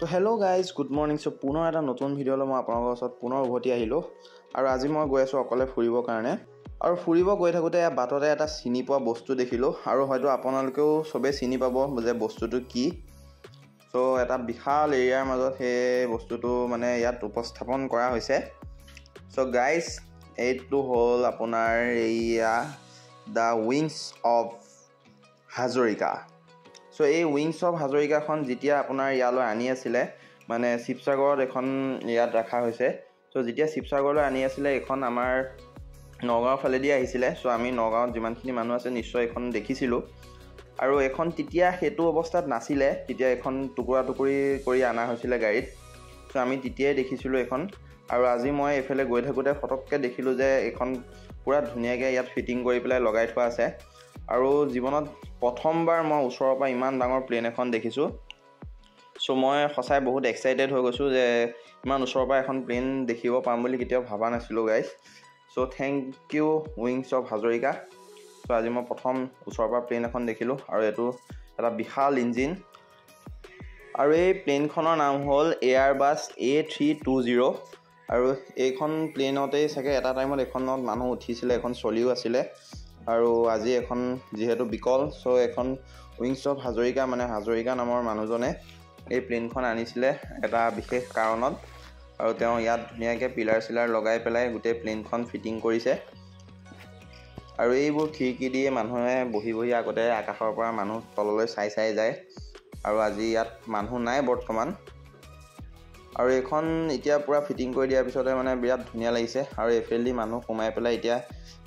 তো hello' guys, good morning. চ' পুনৰ এটা নতুন ভিডিঅ'লৈ মই আপোনালোকৰ ওচৰত পুনৰ উভতি আহিলোঁ। আৰু আজি মই গৈ আছোঁ অকলে ফুৰিবৰ কাৰণে। আৰু ফুৰিব গৈ থাকোঁতে বাটতে এটা চিনি পোৱা বস্তু দেখিলোঁ, আৰু হয়তো আপোনালোকেও চবেই চিনি পাব যে বস্তুটো কি। চ' এটা বিশাল এৰিয়াৰ মাজত সেই বস্তুটো মানে ইয়াত উপস্থাপন কৰা হৈছে। চ' গাইজ, এইটো হ'ল আপোনাৰ এইয়া the wings of Hazarika. চ' এই উইংছ অফ হাজৰিকাখন যেতিয়া আপোনাৰ ইয়ালৈ আনি আছিলে, মানে শিৱসাগৰত এখন ইয়াত ৰখা হৈছে। চ' যেতিয়া শিৱসাগৰলৈ আনি আছিলে, এইখন আমাৰ নগাঁৱৰ ফালেদি আহিছিলে। চ' আমি নগাঁৱত যিমানখিনি মানুহ আছে নিশ্চয় এইখন দেখিছিলোঁ। আৰু এইখন তেতিয়া সেইটো অৱস্থাত নাছিলে, তেতিয়া এইখন টুকুৰা টুকুৰি কৰি অনা হৈছিলে গাড়ীত। চ' আমি তেতিয়াই দেখিছিলোঁ এইখন। আৰু আজি মই এইফালে গৈ থাকোঁতে ফটককৈ দেখিলোঁ যে এইখন পূৰা ধুনীয়াকৈ ইয়াত ফিটিং কৰি পেলাই লগাই থোৱা আছে। আৰু জীৱনত প্ৰথমবাৰ মই ওচৰৰ পৰা ইমান ডাঙৰ প্লেন এখন দেখিছোঁ। চ' মই সঁচাই বহুত এক্সাইটেড হৈ গৈছোঁ যে ইমান ওচৰৰ পৰা এখন প্লেন দেখিব পাম বুলি কেতিয়াও ভবা নাছিলোঁ guys. So thank you wings of Hazarika. চ' আজি মই প্ৰথম ওচৰৰ পৰা প্লেন এখন দেখিলোঁ, আৰু এইটো এটা বিশাল ইঞ্জিন। আৰু এই প্লেনখনৰ নাম হ'ল এয়াৰবাছ A320। আৰু এইখন প্লেনতেই চাগে এটা টাইমত এইখনত মানুহ উঠিছিলে, এখন চলিও আছিলে। আৰু আজি এখন যিহেতু বিকল, চ' এখন উইংছ অফ হাজৰিকা মানে হাজৰিকা নামৰ মানুহজনে এই প্লেনখন আনিছিলে এটা বিশেষ কাৰণত। আৰু তেওঁ ইয়াত ধুনীয়াকৈ পিলাৰ চিলাৰ লগাই পেলাই গোটেই প্লেনখন ফিটিং কৰিছে। আৰু এইবোৰ খিৰিকী দিয়ে মানুহে বহি বহি আগতে আকাশৰ পৰা মানুহ তললৈ চাই চাই যায়। আৰু আজি ইয়াত মানুহ নাই বৰ্তমান। আৰু এইখন এতিয়া পূৰা ফিটিং কৰি দিয়াৰ পিছতে মানে বিৰাট ধুনীয়া লাগিছে। আৰু এইফালেদি মানুহ সোমাই পেলাই এতিয়া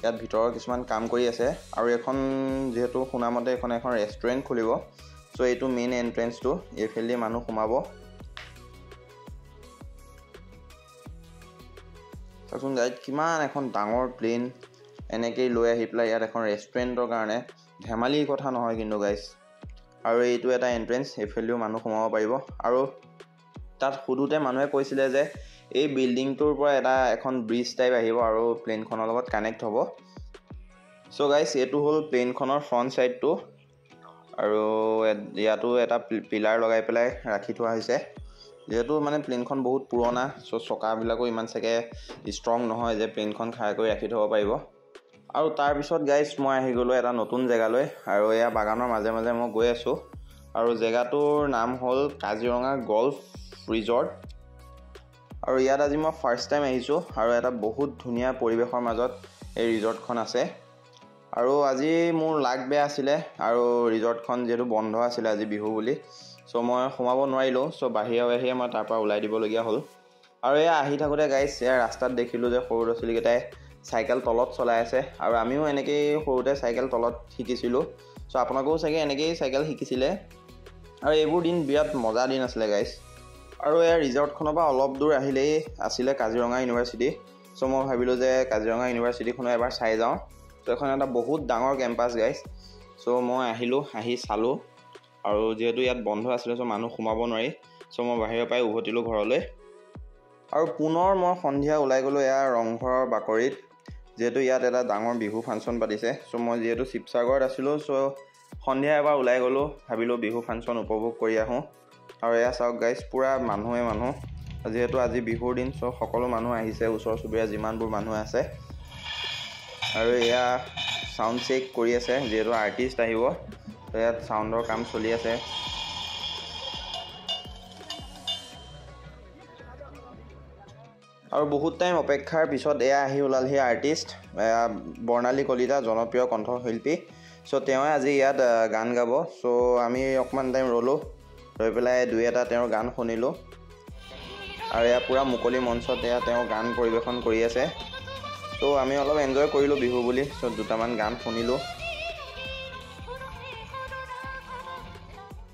ইয়াত ভিতৰৰ কিছুমান কাম কৰি আছে। আৰু এইখন যিহেতু শুনামতে এইখন এখন ৰেষ্টুৰেণ্ট খুলিব। চ' এইটো মেইন এণ্ট্ৰেঞ্চটো, এইফালেদি মানুহ সোমাব। চাওকচোন গাড়ীত কিমান এখন ডাঙৰ প্লেন এনেকেই লৈ আহি পেলাই ইয়াত এখন ৰেষ্টুৰেণ্টৰ কাৰণে ধেমালিৰ কথা নহয় কিন্তু গাইজ। আৰু এইটো এটা এণ্ট্ৰেঞ্চ, এইফালেদিও মানুহ সোমাব পাৰিব। আৰু তাত সোধোতে মানুহে কৈছিলে যে এই বিল্ডিংটোৰ পৰা এটা এখন ব্ৰিজ টাইপ আহিব আৰু প্লেনখনৰ লগত কানেক্ট হ'ব। চ' গাইজ, এইটো হ'ল প্লেনখনৰ ফ্ৰণ্ট ছাইডটো। আৰু ইয়াতো এটা পিলাৰ লগাই পেলাই ৰাখি থোৱা হৈছে। যিহেতু মানে প্লেনখন বহুত পুৰণা, চ' চকাবিলাকো ইমান চাগে ষ্ট্ৰং নহয় যে প্লেনখন খাৰা কৰি ৰাখি থ'ব পাৰিব। আৰু তাৰপিছত গাইজ মই আহি গ'লোঁ এটা নতুন জেগালৈ। আৰু এয়া বাগানৰ মাজে মাজে মই গৈ আছোঁ। আৰু জেগাটোৰ নাম হ'ল কাজিৰঙা গল্ফ ৰিজৰ্ট। আৰু ইয়াত আজি মই ফাৰ্ষ্ট টাইম আহিছোঁ। আৰু এটা বহুত ধুনীয়া পৰিৱেশৰ মাজত এই ৰিজৰ্টখন আছে। আৰু আজি মোৰ লাক বেয়া আছিলে, আৰু ৰিজৰ্টখন যিহেতু বন্ধ আছিলে আজি বিহু বুলি, চ' মই সোমাব নোৱাৰিলোঁ। চ' বাহিৰে বাহিৰে মই তাৰপৰা ওলাই দিবলগীয়া হ'ল। আৰু এয়া আহি থাকোঁতে গাইজ এয়া ৰাস্তাত দেখিলোঁ যে সৰু ল'ৰা ছোৱালীকেইটাই চাইকেল তলত চলাই আছে। আৰু আমিও এনেকেই সৰুতে চাইকেল তলত শিকিছিলোঁ। চ' আপোনালোকেও চাগে এনেকেই চাইকেল শিকিছিলে। আৰু এইবোৰ দিন বিৰাট মজা দিন আছিলে গাইজ। আৰু এয়া ৰিজৰ্টখনৰ পৰা অলপ দূৰ আহিলেই আছিলে কাজিৰঙা ইউনিভাৰ্চিটি। চ' মই ভাবিলোঁ যে কাজিৰঙা ইউনিভাৰ্চিটিখনো এবাৰ চাই যাওঁ। চ' এখন এটা বহুত ডাঙৰ কেম্পাছ গাইজ। চ' মই আহিলোঁ, আহি চালোঁ। আৰু যিহেতু ইয়াত বন্ধ আছিলে, চ' মানুহ সোমাব নোৱাৰি। চ' মই বাহিৰৰ পৰাই উভতিলোঁ ঘৰলৈ। আৰু পুনৰ মই সন্ধিয়া ওলাই গ'লোঁ এয়া ৰংঘৰৰ বাকৰিত, যিহেতু ইয়াত এটা ডাঙৰ বিহু ফাংচন পাতিছে। চ' মই যিহেতু শিৱসাগৰত আছিলোঁ, চ' সন্ধিয়া এবাৰ ওলাই গ'লোঁ, ভাবিলোঁ বিহু ফাংচন উপভোগ কৰি আহোঁ। আৰু এয়া চাওক গাইজ, পূৰা মানুহে মানুহ। যিহেতু আজি বিহুৰ দিন, চ' সকলো মানুহ আহিছে, ওচৰ চুবুৰীয়া যিমানবোৰ মানুহ আছে। আৰু এয়া চাউণ্ড চেক কৰি আছে, যিহেতু আৰ্টিষ্ট আহিব, তো ইয়াত চাউণ্ডৰ কাম চলি আছে। আৰু বহুত টাইম অপেক্ষাৰ পিছত এয়া আহি ওলালহি আৰ্টিষ্ট বৰ্ণালী কলিতা, জনপ্ৰিয় কণ্ঠশিল্পী। চ' তেওঁৱে আজি ইয়াত গান গাব। চ' আমি অকণমান টাইম ৰ'লোঁ, ৰৈ পেলাই দুই এটা তেওঁৰ গান শুনিলোঁ। আৰু এয়া পূৰা মুকলি মঞ্চত এয়া তেওঁ গান পৰিৱেশন কৰি আছে। ত' আমি অলপ এনজয় কৰিলোঁ বিহু বুলি। চ' দুটামান গান শুনিলোঁ।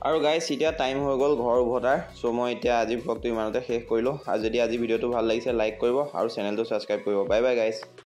আৰু গাইজ এতিয়া টাইম হৈ গ'ল ঘৰ উভতাৰ। চ' মই এতিয়া আজি ভ্লগটো ইমানতে শেষ কৰিলোঁ। আৰু যদি আজি ভিডিঅ'টো ভাল লাগিছে লাইক কৰিব আৰু চেনেলটো ছাবস্ক্ৰাইব কৰিব। Bye bye guys.